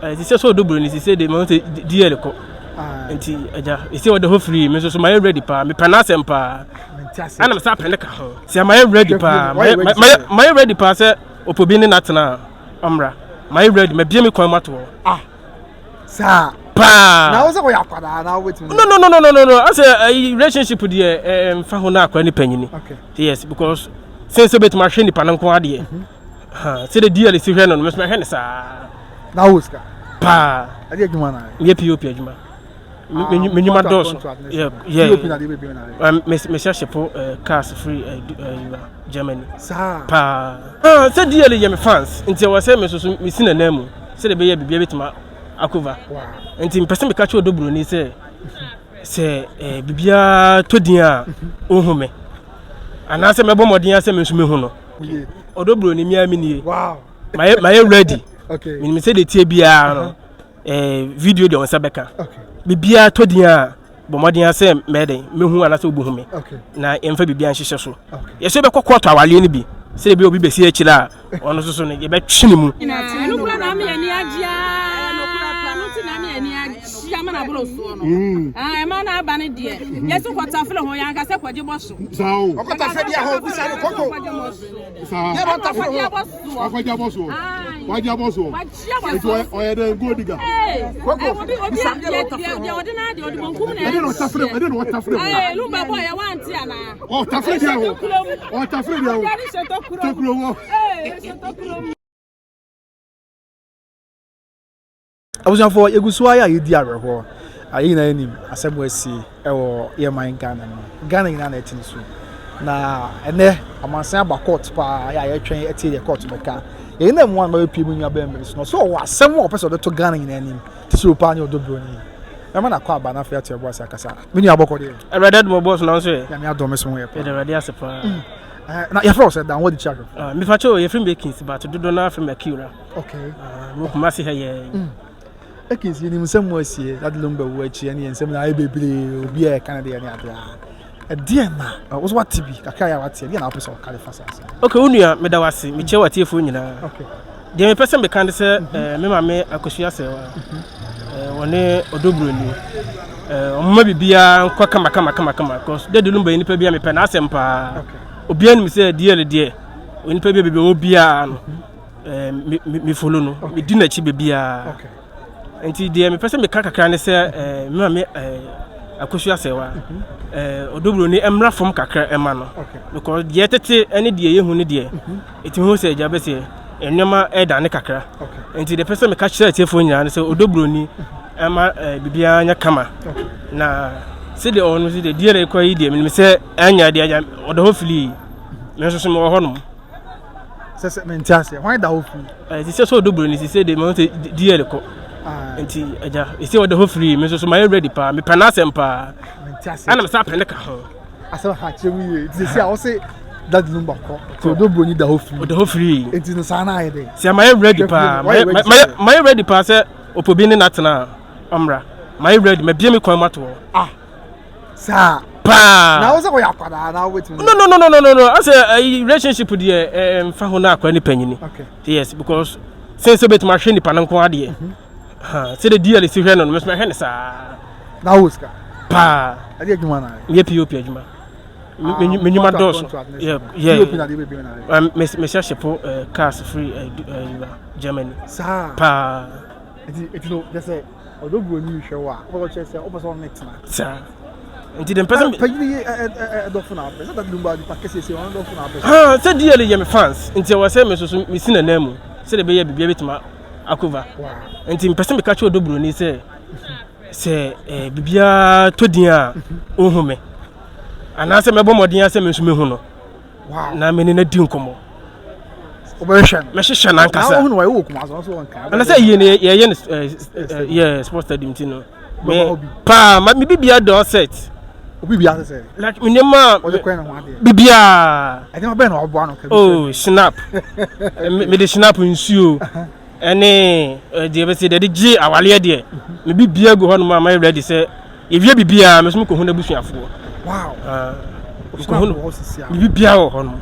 Sisɛ sɛ ɔdɔ buroni sisɛ de mahu sɛ DL kɔ nti agya ɛsɛ ɔda hɔ free me nso so mayɛ ready paa mepɛ n'asɛm paa ɛna mesa apɛ ne ka ho sɛ mayɛ ready paa mayɛ ready paa sɛ ɔpɛ bi ne n'atena a ɔmmra mayɛ ready mabie me kwan mu ato hɔ ah saa paa na wo sɛ wɔyɛ akwadaa na wobɛtumi no no no no no no asɛ ayi relationship deɛ ɛmfa ho na akwadaa ne panyini yes because sɛ sɛ bɛtumi ahwɛ nipa no nko adeɛ mm -hmm. Sɛdeɛ DL si hwɛ no no, mesoma hwɛ no saa. Na wo sika? Paa. Ɛde adwuma na ayɛ? Meyɛ POP adwuma. Ah, me nnwuma dɔɔso. POP na de bɛbi na ayɛ? Mehyɛ hyepo eh, cars firi eh, eh, Germany. Saa. Paa. Ah, sɛ DL yɛ me fans, nti ɛwɔ sɛ me nso so mesi n'anan mu sɛdeɛ ɛbɛyɛ biribiara bɛtumi akova. Nti mpɛ sɛ meka kyerɛ ɔdɔ buroni sɛ sɛ eh, biribiara tɔ din a ɔhu me anaasɛ mɛbɔ mmɔden sɛ me nso mehu no. Ɔdɔ buroni mi a mi nie. Mayɛ mayɛ ready. Menim sɛ deɛ tie biara no eh, video deɛ wɔn nsa bɛka. Biribiara tɔ din a bɔ mmɔden sɛ mɛyɛ dɛn mehu anaasɛ wobɛhu me na yɛmfa biribiara nhyehyɛ so. Yɛsɛ bɛkɔ kɔɔto awareɛ no bi sɛ ebi obi bɛsi akyire a ɔno nso so no yɛbɛtwe ne mu. Ɛno kura na ama ani agye aa no ti na ama ani agye ama na aboro soɔ no ɛma na aba no deɛ yɛsi kɔtafere ho yɛn ankasa kɔgye bɔ so. Ɔkɔtafere deɛ hɔ bisa no koko. Yɛ bɔ tafere ho. Wakɔgye abɔ soɔ. Wagye abɔ soɔ. Nti ɔyɛ dɛ gold digger. Koko bisa deɛ bɔ tafere ho. Deɛ ɔde na deɛ ɔde bonkum na ɛde na ɔtafere ɛde na ɔtafere ho. Ee lumba bɔ yɛ wante ana. Ɔtafere deɛ ho. Ɔtafere deɛ ho. Tokuro wɔ. Abusuafoɔ, yɛgu so ara a yɛdi awerɛhoɔ. Yɛn nyinaa yɛnim asɛm a asi wɔ yɛn man Ghana mu. Ghana nyinaa na ɛte ne so. Na ɛnɛ amansan aba court paa a yɛretwɛn atie deɛ court bɛka. Yɛn na mu a bɛpie mu nua bɛn bi so no, ɔsɛ ɔwɔ asɛm a ɔpɛ sɛ ɔde to Ghana nyinaa anim. Titiriw paa ne ɔdɔ buroni. Mɛma no akɔ aba na afei ato ɛbo ase akasa. Me nua bɔkɔ deɛ. Awurade adom ɔbɔɔ so nanso ɛ. Nyame adom me so ho yɛ paa. Yɛda Awurade ase paa. Mm. Na yɛfrɛ wo sɛ dan wɔde kyerɛ ahwɛfo. Ah, mefa kyɛw yɛfrɛ me Akins but dodo no afrɛ me Akira. Okay. Ah, mo Kumasi ha yɛ. Mm. Akins yɛnim sɛ mo asie Daddy Lumba wu akyi ɛne yɛn nsɛm na ayɛ bebree obi a ɛka ne deɛ ne adeɛ a. Ɛdeɛ na wo so wate bi kakra yɛ a wate ɛdeɛ na wopɛ sɛ ɔka de fa saa asɛm. Okay, wo nua meda wo ase mekyia w'atiefoɔ nyinaa. Okay. Deɛ mepɛ sɛ meka ne sɛ mm -hmm. eh, me maame Akosua Sɛwa mm -hmm. eh, wɔne Ɔdɔ Buroni eh, ɔmoma biribiara nkɔ kama kama kama kama because Daddy Lumba yɛ nipa bi a mepɛ n'asɛm paa. Okay. Obiara nim sɛ DL deɛ onipa bi a baabi a ɔwɔ biara no eh, me, me, me follow no medi n'akyi baabiara nti deɛ mepɛ sɛ meka kakra ne sɛ eh, me maame eh, Akosua Sɛwa mhm. eh, Ɔdɔ Buroni mmra fam kakra ɛma no because deɛ tete ne deɛ yɛhu ne deɛ ɛtumi hu sɛ agya bɛsɛ nneɛma ɛdane kakra nti deɛ pɛ sɛ meka kyerɛ atiefoɔ nyinaa ne sɛ ɔdɔ buroni ɛma eh, biribiara nyɛ kama na sɛdeɛ ɔwɔ no sɛ deɛ deɛ ɛkɔ yi deɛ menim sɛ ɛnyɛ deɛ agya ɔdɔ hɔ filii me nso so mewɔ hɔ nom sɛ sɛ mente aseɛ hwan da hɔ firi eh, sɛ sɛ ɔdɔ buroni sɛ deɛ mehu sɛ deɛ ɛkɔ ah. nti agya ɛsɛ ɔdɔ hɔ firii me nso so mayɛ ready paa mepɛ n'asɛm paa ɛna mesa apɛ ne ka ho Asɛm ha kyerɛ mu yie. Nti sɛ a wɔse daddy no bakɔ. Nti ɔdɔ broni da hɔ free. Ɔda hɔ free. Nti no saa na ayɛ dɛ. Sɛ mayɛ ready paa. Mayɛ ready paa sɛ ɔpɛ obi ne no atena a ɔmmra. Mayɛ ready mabie me kwan mu ato hɔ. Ah saa. Paa. Na wo sɛ wɔyɛ akwadaa na wobɛtumi. No no no no no no asɛ ayi relationship deɛ ɛɛ nfa ho na akwadaa ne panyini. Okay. Yes because sɛ sɛ obetumi ahwɛ nipa no nko adeɛ. Mm -hmm. Sɛdeɛ DL si hwɛ no no mesoma hwɛ no saa. Na wo sika? Paa. Ɛde adwuma na ayɛ? Meyɛ POP adwuma. Ah, Me nnwuma dɔɔso. Yeah. POP na de bɛbi na ayɛ? Mehyɛ hyepo eh, cars firi eh, eh, Germany. Saa. Paa. Eti eti no kyerɛ sɛ ɔdɔ buroni hwɛ wo a wopɛ sɛ kyerɛ sɛ wopɛ sɛ ɔne tena. Saa. Nti de mpɛ sɛ panyin yi ɛdɔfo na apɛ sɛ Daddy Lumba nipa kɛseɛ sɛ ɔno dɔfo na apɛ. Ah, sɛ DL yɛ me fans nti ɛwɔ sɛ me nso so mesi n'anan mu sɛdeɛ ɛbɛyɛ biribiara bɛtumi Akova. Nti mpɛ sɛ meka kyerɛ ɔdɔ buroni sɛ sɛ eh, biribiara tɔ din a ɔhu me anaasɛ mɛbɔ mmɔden sɛ me nso mehu no na me ne no adi nkɔmmɔ. Mɛhwehwɛ no ankasa. Anasɛ yie no yɛyɛ no eh, eh, yɛ sports stadium ti no. Me paa ma me bibia dɔ set. Obi bia sɛ. Like me nneɛma. Ɔde kwan na ho adeɛ. Bibia. Ɛnneɛma bɛn na ɔboa no. Oh snap. Me de snap nsuo. Ɛne deɛ bɛsɛ deɛ de gye awaleɛ deɛ. Mhm. Me bibia gu hɔ nom a mayɛ ready sɛ yɛwie bibia me so mekɔhu n'abusuafoɔ. Wow. Uh, mekɔhu no. Me bibia wɔ hɔ nom.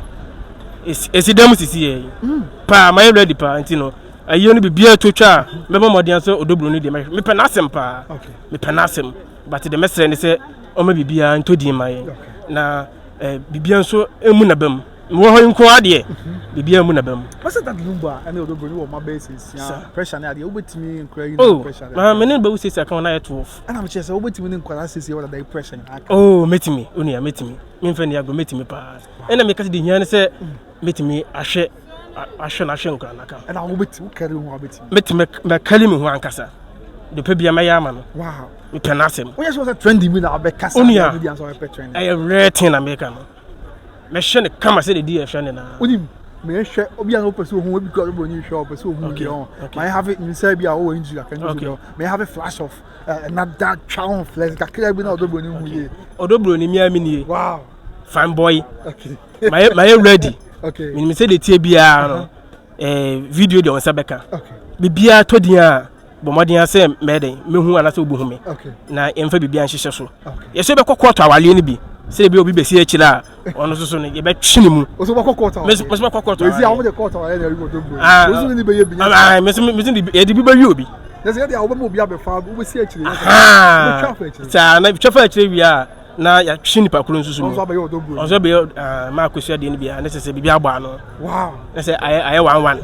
Esi dɛm sisi yɛ. Mm. Paa mayɛ ready paa nti no. Ayie no biribiara to twa a, mɛbɔ mmɔden sɛ Ɔdɔ Buroni deɛ mɛhwɛ. Mepɛ n'asɛm paa. Mepɛ n'asɛm. But deɛ mɛsrɛ ne sɛ ɔma biribiara ntɔ din ma yɛn. Na eh, biribiara nso emu na ba mu. Mewɔ hɔ yi nko ara deɛ, biribiara mu na ba mu. Wọ́n Daddy Lumba ɛne Ɔdɔ Buroni wɔ mma bɛyɛ sɛ nsia. Pressure ne adeɛ, wobɛtumi nkora yi Oh, na pressure. maa me ne no bɛwu siesie aka ho na ayɛ 12. Ɛna mekyerɛ sɛ wobɛtumi ne nkwadaa siesie wɔ dada yi pressure nyinaa aka. Oh, mɛtumi, onua, mɛtumi. Memfa nni agorɔ, mɛtumi paa. Ɛna meka sɛ deɛ hia ne sɛ mɛtumi ahwɛ ahwɛ no ahwɛ nkwadaa no aka ho. Ɛna wobɛtumi, wokari wo ho a wobɛtumi. Mɛtumi, mɛkari me ho ankasa. Deɛ ɔpɛ biara mɛyɛ ama no. Wow. Mepɛ n'asɛm. Woyɛ sure sɛ trending bi na wabɛka saa Onua, deɛ no bi ansa wɔpɛ trending. ɛyɛ rare thing na meka no. Mɛhwɛ no kama sɛdeɛ di ɛhwɛ no naa. Wonim, mehwɛ obi a na wopɛ sɛ ohu ebi kura ɔbɔ ni hwɛ ɔpɛ sɛ ohu deɛ ɔn. Ma have nsa bi a ɔwɔ injury kakra nso deɛ may have a flash of na da twa ho flex kakra bi na ɔdɔ broni hu yie. Ɔdɔ broni mi a mi nie. Wow. Fine boy. Okay. Mayɛ mayɛ ready. Okay. Menim sɛ deɛ tie biara no. Eh, video deɛ ɔnsa bɛka. Okay. Biribiara tɔ din a bɔ mmɔden ara sɛ mɛyɛ dɛn mɛhu anaasɛ wobɛhu me Okay. na yɛmfa biribiara nhyehyɛ so. Okay. Yɛsɛ bɛkɔ kɔɔto awareɛ no bi sɛdeɛ bi obi bɛsi akyire a ɔno nso so no yɛbɛtwe ne mu. Oso bɛkɔ kɔɔto awareɛ. Mɛso mɛso bɛkɔ kɔɔto Ezi a awareɛ. wɔn de kɔɔto awareɛ na ɛri wɔ dobro. Ah, Oso ne bɛyɛ bi. Ah, mɛso mɛso de yɛde bi bɛwi obi. Na sɛ yɛde a wɔbɛma obi abɛfa wobɛsi akyire. Ahaa. Wobɛtwa afa akyire. Saa na twa fa akyire wie a na yɛatwe nipa koro nso so mu. Ɔno nso abɛyɛ ɔdɔ broni. Ɔno nso abɛyɛ ah, maa akosua deɛ no bi a ne sɛ sɛ biribi abɔ ano. Wow. Na sɛ ayɛ ayɛ one one.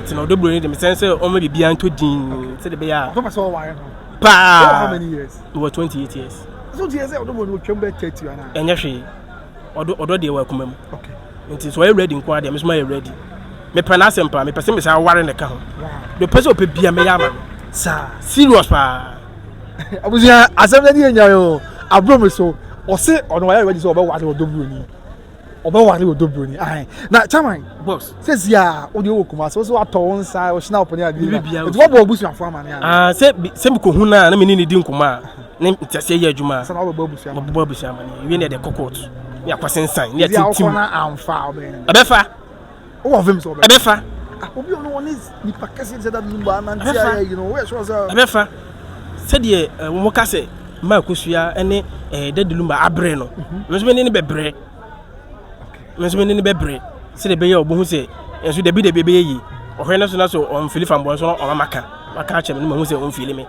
Nti na ɔdɔ broni de mesɛn sɛ ɔma biribiara ntɔ din sɛde bɛyɛ a. Ɔtɔ pɛ sɛ ɔware no. Paa. How many years? Mewɔ 28 years. So ti yɛ sɛ ɔdɔ broni otwam bɛ 30 ana? Ɛnyɛ hwee. Ɔdɔ ɔdɔ deɛ wɔ akoma mu. Okay. Nti sɛ ɔyɛ ready nko ara deɛ me nso mayɛ ready. Mepɛ n'asɛm paa mepɛ sɛ mesan ware ne ka ho. Deɛ ɔpɛ sɛ ɔpɛ bia mɛyɛ ama no. Saa. Serious paa. Abusua asɛm no ani yɛ nyan o. Aburo mi so ɔse ɔno wayɛ ready sɛ ɔbɛware ɔdɔ broni. Ɔbɛware ɔdɔ broni. Ahan. Na chairman. Boss. Sɛsi a wode wɔ Kumasi wo so watɔ wo nsa wo hyena ɔpɔne adeɛ nyina. Nti wɔbɔ abusuafoɔ amane ana? Ah sɛ sɛ mekɔhu no a na me ne no di nkɔmmɔ a ne nteaseɛ yɛ adwuma a. Sɛ na wobɛbɔ abusua amane. Mɛbɔ abusua amane. Wie ne yɛde kɔ court. Ne yɛakɔsensan ne Sɛsi a yɛatintim. wokɔ na amfa a wobɛyɛ ne dɛn? Ɛbɛfa. Wowɔ vim sɛ ɔbɛfa. Ɛbɛfa. Ah, obi ɔno ɔne nipa kɛseɛ sɛ dade lumba anante Ɛbɛfa. ayɛ yi no woyɛ sure sɛ. Ɛbɛfa. Sɛdeɛ eh, wɔn ka sɛ mma akosua ne eh, dade lumba abrɛ no. Me nso me ne no bɛbrɛ. Me nso me ne no bɛbrɛ. Sɛdeɛ ɛbɛyɛ a ɔbɛhu sɛ nso dabi dabi ɛbɛyɛ yie. Ɔhwɛ no so na so ɔmfili fambɔ nso na ɔma maka. Maka akyerɛ me no mahu sɛ ɔmfili me.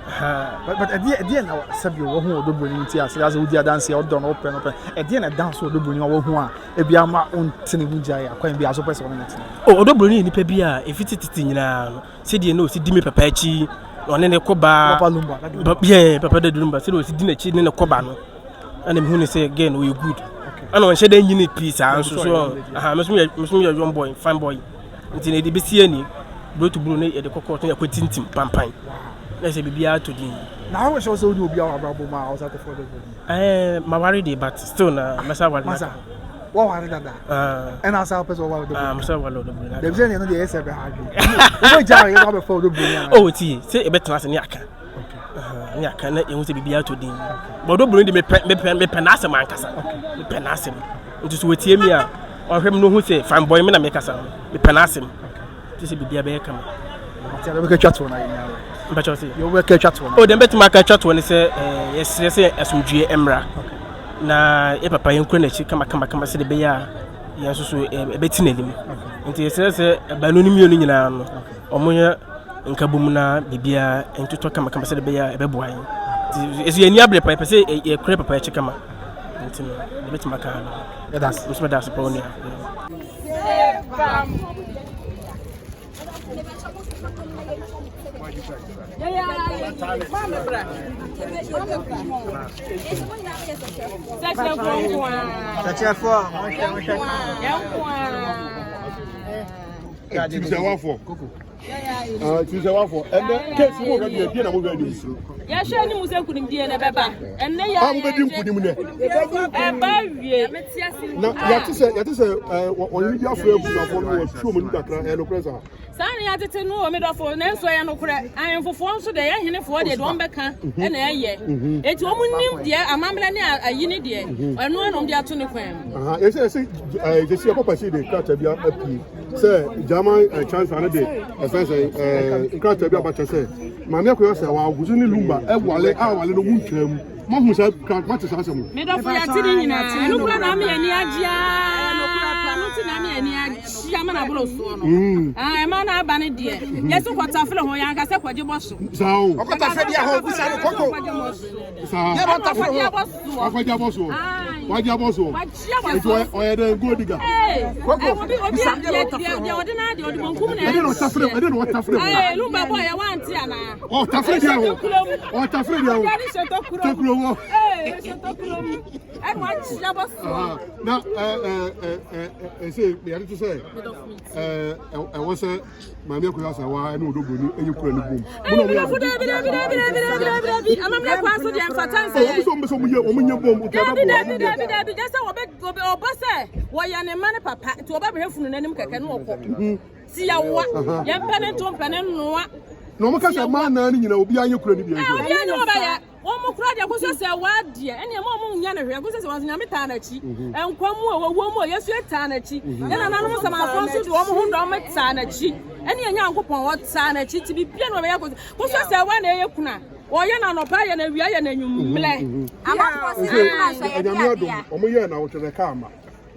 Ahaa. But ɛdeɛ ɛdeɛ na sɛbi wɔhu ɔdɔ broni nti a sɛ asɛ wodi adanseɛ ɔdɔ no wopɛ no pɛ ɛdeɛ na ɛda so ɔdɔ broni a wɔhu a Ebi ama wonte ne ho gyae akwan bi a so pɛ sɛ ɔne no tena. O, ɔdɔ buroni yɛ nipa bi a efi tete nyinaa no, sɛdeɛ na ɔsi di me papa akyi, na ɔne ne kɔ ba. Papa Lumba, Daddy Lumba. Yeah, papa Daddy Lumba, sɛdeɛ ɔsi di n'akyi ne ne kɔ ba no, ɛna mehu ne sɛ girl no ɔyɛ good. Ɛna ɔnhyɛ da nyini pii saa nso so, aha, me nso meyɛ me nso meyɛ young boy, fine boy. Nti na yɛde bɛsi ani, buro to buro ne yɛde kɔ kɔɔto ne yɛkɔ tintim pampan. Na sɛ biribiara tɔ din. Na wo hyɛ wo sɛ wode obi a wɔ abrabɔ mu a ɔsɛ akɔfɔ ɔdɔ buroni? Ɛɛ maware deɛ but still na mɛsa aware Masa waware dada ɛna asa wopɛ sɛ wɔware ɔdɔ ah mɛsa aware ɔdɔ buroni. Dabi sɛ ɛno deɛ ɛyɛ sɛ ɛbɛha adwene. Wobɛgya a yɛbɛ abɛfa ɔdɔ buroni ana? Oh tie sɛ ɛbɛtena ase ne aka ne aka na yɛhu sɛ biribiara tɔ din. But ɔdɔ buroni de mepɛ mepɛ mepɛ n'asɛm ankasa. Mepɛ n'asɛm. Nti so wɔtie mi a ɔhwɛ me no hu sɛ fine boy me na mekasa no mepɛ n'asɛm. Te sɛ biribiara bɛyɛ kama. Ate a bɛka twa toɔ na yɛnya awɛ. Mpakyɛw se. Yɛ wobɛka twa toɔ na. O deɛ mbɛtumi aka twa toɔ ne sɛ eh, yɛsrɛ sɛ asomdwie mmra. Na yɛ papa yɛnkura n'akyi kama kama kama sɛdeɛ ɛbɛyɛ a yɛn nso so ɛbɛti n'anim. Nti yɛsrɛ sɛ baanu no mmienu nyinaa no wɔnyɛ nkabom na biribiara ntotɔ kama kama sɛdeɛ ɛbɛyɛ a ɛbɛboa yɛn. Nti ɛso yɛn ani abere pa yɛpɛ sɛ yɛkura papa akyi kama. Nti no deɛ bɛtumi aka no. Yɛda ase. Nso mɛda ase pa wo nua. Tirisɛwafo. Ti sɛ wafɔ ɛnɛ keesi mo hwɛ deɛ deɛ na mo hwɛ anim. Yɛhwɛ anim sɛ nkunimdie na ɛbɛba. Ɛnɛ yɛ. A mo bɛ di nkunim nɛ. Ɛba wie. Na yɛte sɛ yɛte sɛ ɛɛ ɔyere bi afrɛ abusuafoɔ no wɔtwi wɔn ani kakra ɛyɛ nokorɛ saa. Saa na yɛatete no wɔ me dɔfo nanso ɛyɛ nokorɛ. Ahemfofoɔ nso deɛ yɛn henefoɔ deɛ deɛ wɔn bɛka ɛna ɛyɛ. Eti wɔn nim deɛ amammerɛ ne ayi ne deɛ ɛno ara na wɔn de ato ne kwan mu. Yɛsɛ yɛsɛ ɛɛ yɛsɛ yɛkɔ pɛsi de krataa bi apue. Sɛ German eh, chancellor no de ɛfɛn sɛ eh, nkrataa bi aba kyɛ sɛ maame akɔyɛ sɛ wɔaguso ne lumba ɛwale a wale no mu ntwaa mu mahu sɛ mate saa asɛm. Medɔfo yɛate ne nyinaa ɛno kora na ama yɛn ani agye aa no ti na ama yɛn ani agye. wakyia ma n'aboro soɔ no. Ah, ɛma no aba no deɛ, yɛso kɔtafere ho, yɛanka sɛ kɔgye bɔ so. Saa o. Ɔkɔtafere deɛ hɔ busa no koko. Saa. Yɛ bɔ tafere ho. Wakɔgye abɔ soɔ. Wagye abɔ soɔ. Wakyia bɔ Nti soɔ. ɔyɛ dɛn gold digger. Koko, Obi obi bisa deɛ deɛ ɔtafere ho. deɛ ɔde n'adeɛ ɔde bonkum na Ɛde na ɔtafere ɛde na ɔtafere ho. Ee, lumba bɔ yɛ wante anaa? Ɔtafere deɛ ho. Ɔtafere deɛ ho. Ɔde hyɛ tokuro mu. Tokuro wɔ. Ee, hyɛ tokuro mu. Ɛna wakyia bɔ soɔ. Na ɛ ɛ ɛ ɛ ɛsɛ yɛde to sɛ ɛ ɛwɔ sɛ maame akɔyɛ asawa ɛne odo broni ɛnyɛ kura ne bom. Ɛyi mi dɔfo dɛbi dɛbi dɛbi dɛbi dɛbi dɛbi amammerɛ kwan so deɛ mfata nsɛ Ɔmo sɛ ɔmo sɛ ɔmo yɛ ɔmo nyɛ bom. Dɛbi dɛbi dɛbi dɛbi gye sɛ wɔbɛ wɔbɛ ɔbɔ sɛ wɔyɛ ne mma ne papa nti wɔbɛ bɛhwɛ funu n'anim kɛkɛ ne ɔkɔ. Tiawa yɛn mpɛ ne nto mpɛ ne nnoa. Na ɔmo kasa mmaa nan ne nyinaa obiara nyɛ kura ne bi Ɛ obiara nyɛ ɔbɛyɛ. Wɔn mo kura deɛ kosɛ sɛ wadeɛ ɛne ɛma wɔn nya ne hwɛ kosɛ sɛ wɔn nyame taa n'akyi nkwa mu a wɔwɔ mu a yesu taa n'akyi yɛn nananom nsɛmafo nso de wɔn ho dɔm taa n'akyi ɛne yɛn nyankopɔn ɔtaa n'akyi ti bibia na ɔbɛyɛ kosɛ kosɛ sɛ wa na ɛyɛ kuna ɔyɛ na anɔpa yɛ na awia yɛ na anwummerɛ. Amanfoɔ se na nkura sɛ yɛde Ɛnyame adom adeɛ a. ɔmo yɛ na wɔtwɛ sɛ kaa ma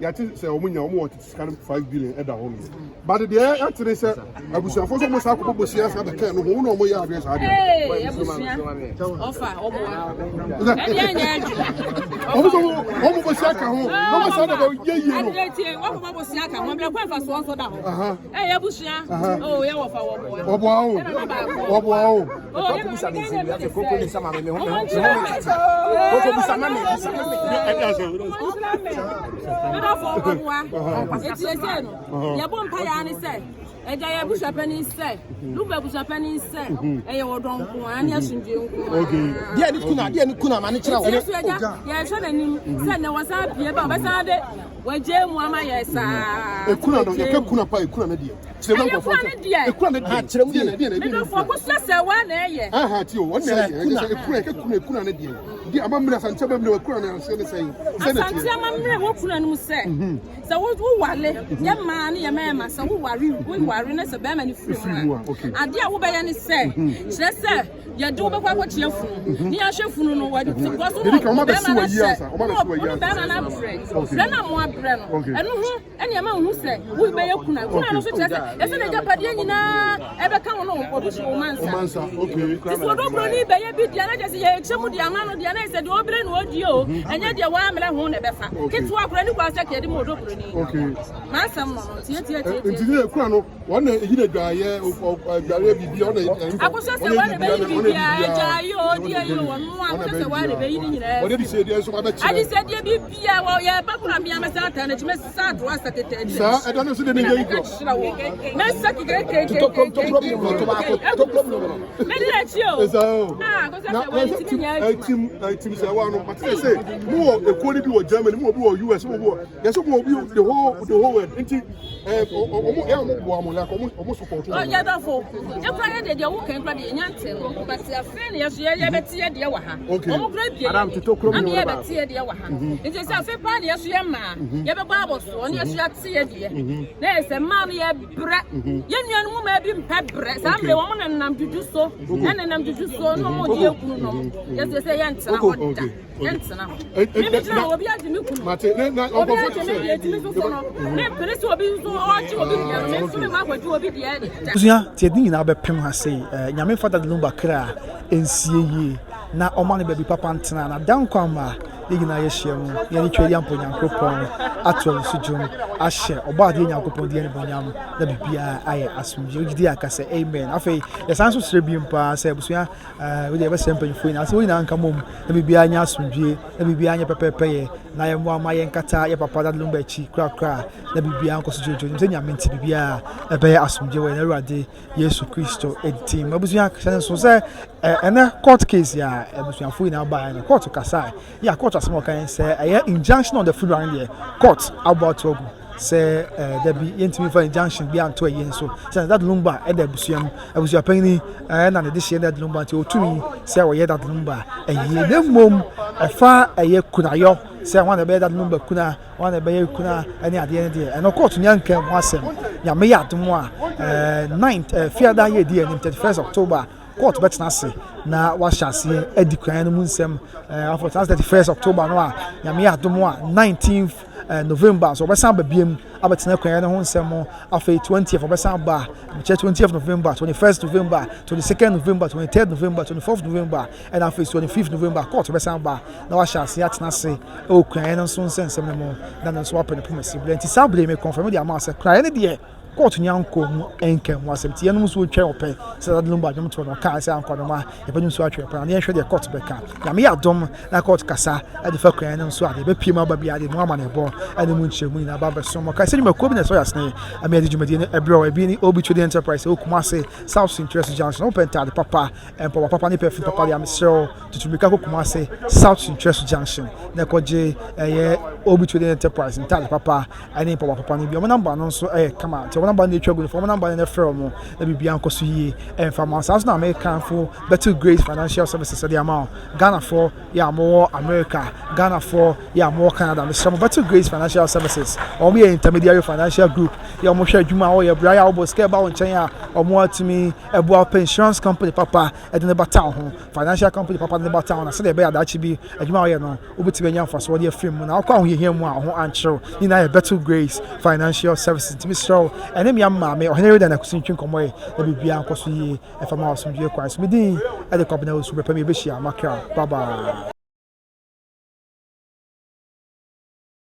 yɛate sɛ ɔmo nya ɔmo wɔ tete sika no 5 billion ɛda hɔ nom, but deɛ ɛte ne sɛ abusuafoɔ sɛ ɔmo saa akɔbɔ bosia saa bɛkɛɛ no ho wo na ɔmo yɛ adeɛ saa deɛ. Ee, abusua ɔfa ɔboa ɛdeɛ nyɛ adwuma. Ɔmo sɛ ɔmo bosia ka ho na ɔmo saa de bɛ yɛ yie no. Adeɛ tie wakɔbɔ bosia ka ho mmerɛ kwan fa soɔ nso da hɔ. Ɛyɛ abusua o yɛ wɔfa wɔboa. Ɔboa o, ɔboa o. O yɛ Bisa maame me kɛnyɛ nsɛm bi bi de afei koko sɛ. bisa maame me ho me Ɔmo ho nkyerɛ me. koko bisa ma me bisa ma me. Ɛde asɛm. Ɔmo nkyerɛ me. Medɔfo ɔboa. Eti ese no yɛbɔ mpa yɛ ani sɛ ɛgya yɛ abusua panin sɛ lumba abusua panin sɛ ɛyɛ wɔdɔ nko ara ne asomdwe nko ara. Deɛ ne kuna deɛ ne kuna ma ne kyerɛ wo. Nti yesu agya yɛhwɛ n'anim sɛ nnɛ wɔsan pie ba ɔbɛsan de wɔagye mu ama yɛ saa. Ekuna no yɛka kuna pa ekuna no deɛ kyerɛ mu Ɛyɛ nkɔfoɔ kuna no deɛ. Ekuna no deɛ. Kyerɛ mu deɛ deɛ deɛ. Medɔfo kosua sɛ wa na ɛyɛ. Aha ti o wɔn na ɛyɛ ɛyɛ sɛ ekuna yɛka kuna ekuna no deɛ deɛ amammerɛ asante amammerɛ ekuna no aseɛ ne sɛn sɛ na Asante teɛ. amammerɛ wɔ kuna no mu sɛ sɛ wowale yɛ mmaa ne yɛ mmarima sɛ woware na sɛ bɛrima no firi mu mu a, okay. a, adeɛ a wobɛyɛ ne sɛ kyerɛ sɛ yɛde wobɛkɔ akɔkyea funu ne yɛahwɛ funu no wɔde because wo Dedi kan, ɔmo abɛsi bɛrima no wɔ yi ahyɛ ansa, ɔmo abɛsi wɔ yi wo ne ansa. bɛrima no abrɛ brɛ no a mo abrɛ no ɛno ho ɛne ɛma wohu sɛ wobɛyɛ kuna kuna no so kyerɛ sɛ ɛsɛ n'agyapadeɛ nyinaa ɛbɛka wo no ɔbi so wo mansa. Ɔmansa, okay. Nti sɛ ɔdɔ buroni bɛyɛ bi deɛ na kyerɛ sɛ yɛkyɛ mu deɛ ama no deɛ na sɛ deɛ ɔbrɛ na ɔdi o ɛnyɛ deɛ wɔammerɛ ho na ɛbɛfa ketewa koraa ne kwan sɛ kɛde ma ɔdɔ buroni. M'asɛm no tie tie tie. Nti ne ekura no wɔn na eyi na dwaayɛ dwaayɛ bibi ɔna ɛyi. Akosua sɛ wɔn na bɛyi biribiara gyaayɛ o deɛ yi o wɔn mu akosua sɛ wɔn na bɛyi ne nyinaa. Wɔde de sɛ deɛ nso abɛkyerɛ. Ade sɛ deɛ biribiara wɔ yɛ ba kura mmea mɛsa ata n'akyi mɛsa ato asa tete akyi. Saa ɛda no nso de ne yɛ Mɛka yi kyerɛ wɔ mɛsa kekekeke. Tokrom tokrom ne mu to baako tokrom ne mu. Mɛdi n'akyi o. Ɛsa o. Ah, akosua Na sɛ wɔn ti mi nyɛ adwuma. ɛtim ɛtim sɛ wɔn ano ate sɛ sɛ mo wɔ ekuo ni bi wɔ Germany, mo wɔ bi wɔ US, mo wɔ bi wɔ yɛsɛ mo wɔ bi the whole world, nti ɛ ɔmo ɛ ɔmo boa mo like ɔmo support mo. Yɛ dɔfo ekura yɛ deɛ deɛ wo kɛn kura deɛ yɛnya nte no, but afei na yɛso yɛ yɛbɛte yɛ deɛ wɔ ha. Wɔn kura bie Madam, yɛ toto kurom ama ne yɛ wɔn bɛte yɛ deɛ wɔ ha, nti sɛ afei paa na yɛso yɛ mmaa yɛbɛbɔ abɔsoɔ ne yɛso yɛate yɛ deɛ na yɛ sɛ mmaa no yɛ brɛ yɛn nuanom mu maa bi mpɛ brɛ saa mmerɛ wɔn nenam dudu so ɛnenam dudu so na wɔn di ekunu nom yɛsɛ sɛ yɛntena hɔ da yɛntena hɔ mímí gyina hɔ obi agye mi kunu Mate ne na obi ɔkɔfo agye mi deɛ etimi soso no mempere sɛ obi nso ɔgye obi deɛ no me nso me ma akɔgye obi deɛ da. Abusua, nti yɛde ne nyinaa bɛpem ha sei. Nyame mfa Daddy Lumba kra nsie yie na ɔma no baabi papa ntena na da nkwa mma yɛn nyinaa yɛahyia mu na yɛne Tweaduampɔ Nyankoropɔn ato anusu dwom ahyɛ Ɔbɔadeɛ Nyankopɔn din animuonyam na biribiara ayɛ asomdwie. Wogye di a ka sɛ amen. Afei yɛsan nso srɛ biom paa sɛ abusua wode yɛbɛsrɛ mpanyinfoɔ nyinaa sɛ wɔn nyinaa nka mmom na biribiara nyɛ asomdwie na biribiara nyɛ pɛpɛɛpɛyɛ na yɛmmoa ma yɛnkata yɛ papa Daddy Lumba akyi korakora na biribiara nkɔ so dwoodwoo. Nim sɛ Nyame nti biribiara ɛbɛyɛ asomdwie wɔ yɛn Awurade Yesu Kristo din mu. Abusua, hyɛ nso sɛ ɛnɛ court case a abusuafo nyinaa baeɛ no, court kasae. Yɛ a court asɛm a ɔka sɛ ɛyɛ injunction on the funeral no deɛ, court abɔ ato agu sɛ dabi, yɛntumi fa injunction bi anto ɛyɛ nso sɛ Daddy Lumba ɛda abusua mu abusuapanyin ɛna ne de hyɛ Daddy Lumba, nti ɔtumi sɛ ɔyɛ Daddy Lumba ɛyie, na mmom ɛfa ɛyɛ kunayɔ sɛ wɔn na ɛbɛyɛ Daddy Lumba kuna, wɔn na ɛbɛyɛ kuna ɛne adeɛ no deɛ, ɛno court nya nka mu asɛm. Nyame yɛ adom a 9th fiada yɛ di anim, 31st October, court bɛtena ase na wahyɛ aseɛ adi kwan no mu nsɛm. Afɔ tena 31st October no a, Nyame yɛ adom a, 19th November so ɔbɛsan aba biem. abɛtena kuayɛ no ho nsɛm. Afei 20th ɔbɛsan aba, mekyerɛ 20th November, 21st November, 22nd November, 23rd November, 24th November, ɛna afei 25th November court bɛsan aba na wahyɛ ase atena ase ɛwɔ kuayɛ no nso nsɛnsɛm no mu, na no nso wapɛ ne poma si berɛ. Nti saa bere mi confirm de ama sɛ kuayɛ no deɛ, court ni ankɔ mu ɛnka ho asɛm, nti yɛnom nso twɛn ɔpɛ sɛ Daddy Lumba adwom toɔ no ɔkaa sɛ ankɔ no ma yɛbɛnom nso atwɛn pɛ na yɛnhwɛ deɛ court bɛka. Nyame yɛ adom na court kasa ɛde fa kwan no nso ade bɛpie mu aba bi ade mu ama ne bɔ ɛne mu nkyerɛmu nyinaa ba bɛso mo kae sɛ dwumakuo bi na ɛsɔ yɛ asene ama yɛde dwumadie no ɛbrɛ wɔ. Ebi ne Obi Trading Enterprise ɛwɔ Kumase South Interest Junction. Wopɛ ntaade papa, mpaboa papa ne perfume papa deɛ, mesrɛ wo, tutu mirika kɔ Kumase South Interest Junction na ɛkɔgye ɛyɛ Obi Trading Enterprise ntaade papa ɛne mpaboa papa no bi. Ɔmo number no nso ɛyɛ kama, nti ɔmo number no atwa gu no fɔ, ɔmo number no frɛ ɔmo na biribiara nkɔ so yie ɛmfa ma. Saa nso na mekamfo Better Grace Financial Services ɛde ama wo. Ghanafoɔ yɛ a mowɔ America, Ghanafoɔ yɛ a mowɔ Canada, mesrɛ mo, Better Grace Financial Services, ɔmo yɛ intermediary financial group yɛ ɔmo hwɛ adwuma a wɔyɛ bra yɛ a wɔbɔ sika ɛba wo nkyɛn a, ɔmo atumi ɛboa pɛ insurance company papa ɛde ne bata wo ho, financial company papa de ne bata wo, na sɛdeɛ ɛbɛyɛ adakye bi adwuma a wɔyɛ no, wobɛtumi anya mfasoɔ de afiri mu na wokɔ ahohiahia mu a ɔho ankyerɛw. Ne nyinaa yɛ Better Grace Financial Services. Ntumi serɛ wo ɛne mmea maame ɔhene reda na akosi ntwi nkɔmmɔ yi na biribiara nkɔ so yie ɛfa ma asomdwie kwan so. Medin ɛde Kwabena Osu bɛpɛ mi yɛbɛhyia makra. Bye bye.